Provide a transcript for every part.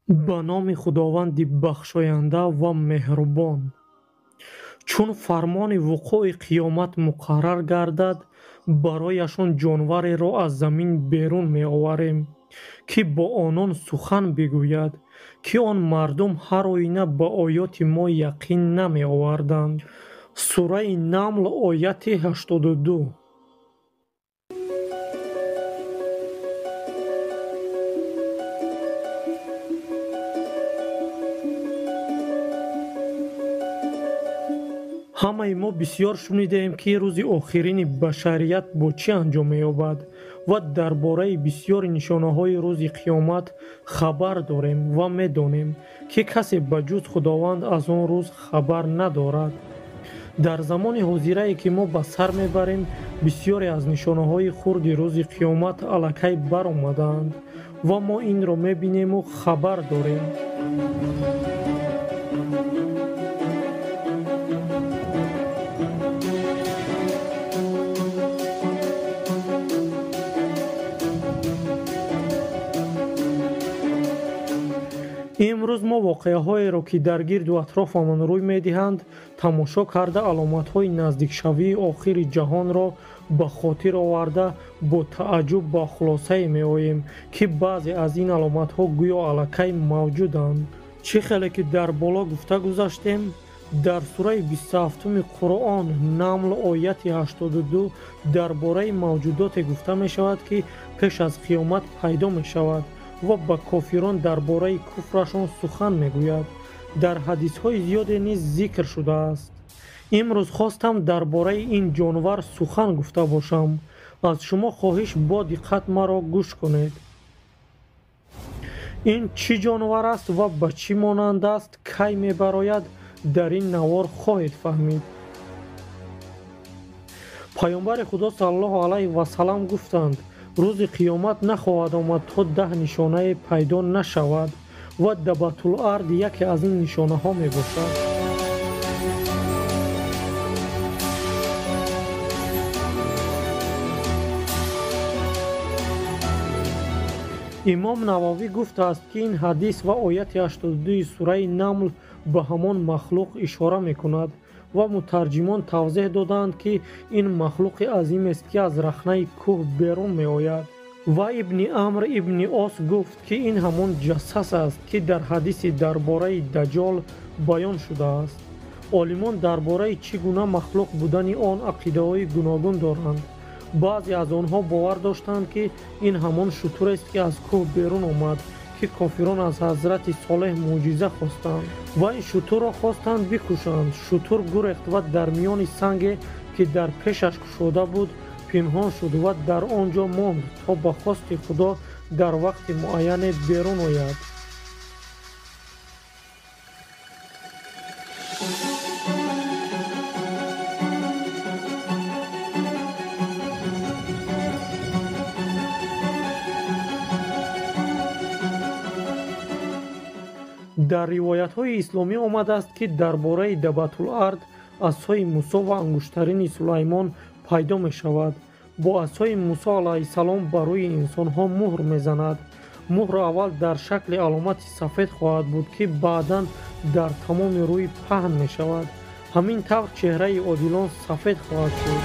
Ба номи Худованди бахшоянда ва меҳрубон. Чун фармони вуқӯи қиёмат муқаррар гардад, барояшон ҷонвареро аз замин берун меоварем, ки бо онон сухан бигӯяд, ки он мардум ҳар оина ба оёти мо яқин намеоварданд. Сураи Намл, ояти 82. Ҳамаи мо бисёр шунидаем, ки рӯзи охирини башарият бо чӣ анҷом меёбад ва дар бораи бисёри нишонаҳои рӯзи қиёмат хабар дорем ва медонем, ки касе ба ҷуз Худованд аз он рӯз хабар надорад. Дар замони ҳозирае, ки мо ба сар мебарем, бисёре аз нишонаҳои хурди рӯзи қиёмат аллакай баромадаанд ва мо инро мебинему хабар дорем. Имрӯз мо воқеаҳоеро, ки дар гирду атрофамон рӯй медиҳанд, тамошо карда, аломатҳои наздикшавии охири ҷаҳонро ба хотир оварда, бо тааҷҷуб ба хулосае меоем, ки баъзе аз ин аломатҳо гӯё аллакай мавҷуданд. Чӣ хеле ки дар боло гуфта гузаштем, дар сураи 27 Қуръон, Намл, ояти 82 дар бораи мавҷудоте гуфта мешавад, ки пеш аз қиёмат пайдо мешавад ва ба кофирон дар бораи куфрашон сухан мегӯяд. Дар ҳадисҳои зиёде низ зикр шудааст. Имрӯз хостам дар бораи ин ҷонвар сухан гуфта бошам. Аз шумо хоҳиш бо диққат маро гӯш кунед. Ин чӣ ҷонвар аст ва ба чӣ монанд аст, кай мебарояд, дар ин навор хоҳед фаҳмид. Паёмбари Худо саллаллоҳу алайҳи васаллам гуфтанд: рӯзи қиёмат нахоҳад омад, то 10 нишонае пайдо нашавад ва Дабатулард яке аз ин нишонаҳо мебошад. Имом Нававӣ гуфтааст, ки ин ҳадис ва ояти 82 сураи Намл ба ҳамон махлуқ ишора мекунад ва мутарҷимон тавзеҳ додаанд, ки ин махлуқи азимест, ки аз рахнаи кӯҳ берун меояд. Ва Ибни Амр ибни Ос гуфт, ки ин ҳамон ҷассас аст, ки дар ҳадиси дар бораи Даҷол баён шудааст. Олимон дар бораи чӣ гуна махлуқ будани он ақидаҳои гуногун доранд. Баъзе аз онҳо бовар доштанд, ки ин ҳамон шутурест, ки аз кӯҳ берун омад, ки кофирон аз ҳазрати Солеҳ мӯъҷиза хостанд ва ин шутурро хостанд бикушанд. Шутур гурехт ва дар миёни санге, ки дар пешаш кушода буд, пинҳон шуд ва дар он ҷо монд, то ба хости Худо дар вақти муайяне берун ояд. Дар ривоятҳои исломӣ омадааст, ки дар бораи Дабатулард асои Мусо ва ангуштарини Сулаймон пайдо мешавад. Бо асои Мусо алайҳиссалом ба рӯи инсонҳо муҳр мезанад. Муҳр аввал дар шакли аломати сафед хоҳад буд, ки баъдан дар тамоми рӯй паҳн мешавад. Ҳамин тавр чеҳраи одилон сафед хоҳад шуд.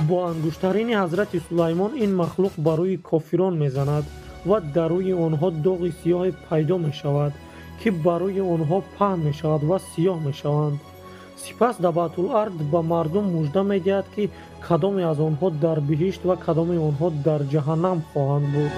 Бо ангуштарини ҳазрати Сулаймон ин махлуқ ба рӯи кофирон мезанад ва дар рӯи онҳо доғи сиёҳе пайдо мешавад, ки ба рӯи онҳо паҳн мешавад ва сиёҳ мешаванд. Сипас Дабатулард ба мардум мужда медиҳад, ки кадоме аз онҳо дар биҳишт ва кадоме онҳо дар ҷаҳаннам хоҳанд буд.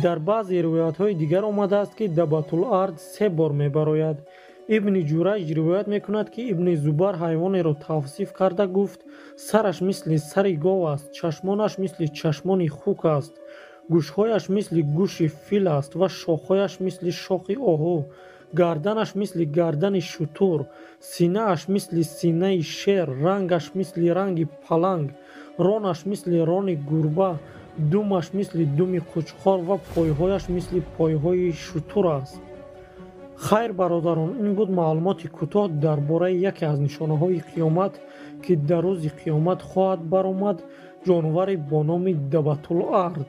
Дар баъзе ривоятҳои дигар омадааст, ки Дабатулард 3 бор мебарояд. Ибни Ҷурайҷ ривоят мекунад, ки Ибни Зубар ҳайвонеро тавсиф карда гуфт: сараш мисли сари гов аст, чашмонаш мисли чашмони хук аст, гӯшҳояш мисли гӯши фил аст ва шохҳояш мисли шохи оҳу. Гарданаш мисли гардани шутур, синааш мисли синаи шер, рангаш мисли ранги паланг, ронаш мисли рони гурба, думаш мисли думи қучқор ва пойҳояш мисли пойҳои шутур аст. Хайр, бародарон, ин буд маълумоти кӯтоҳ дар бораи яке аз нишонаҳои қиёмат, ки дар рӯзи қиёмат хоҳад баромад ҷонваре бо номи Дабатул Ард.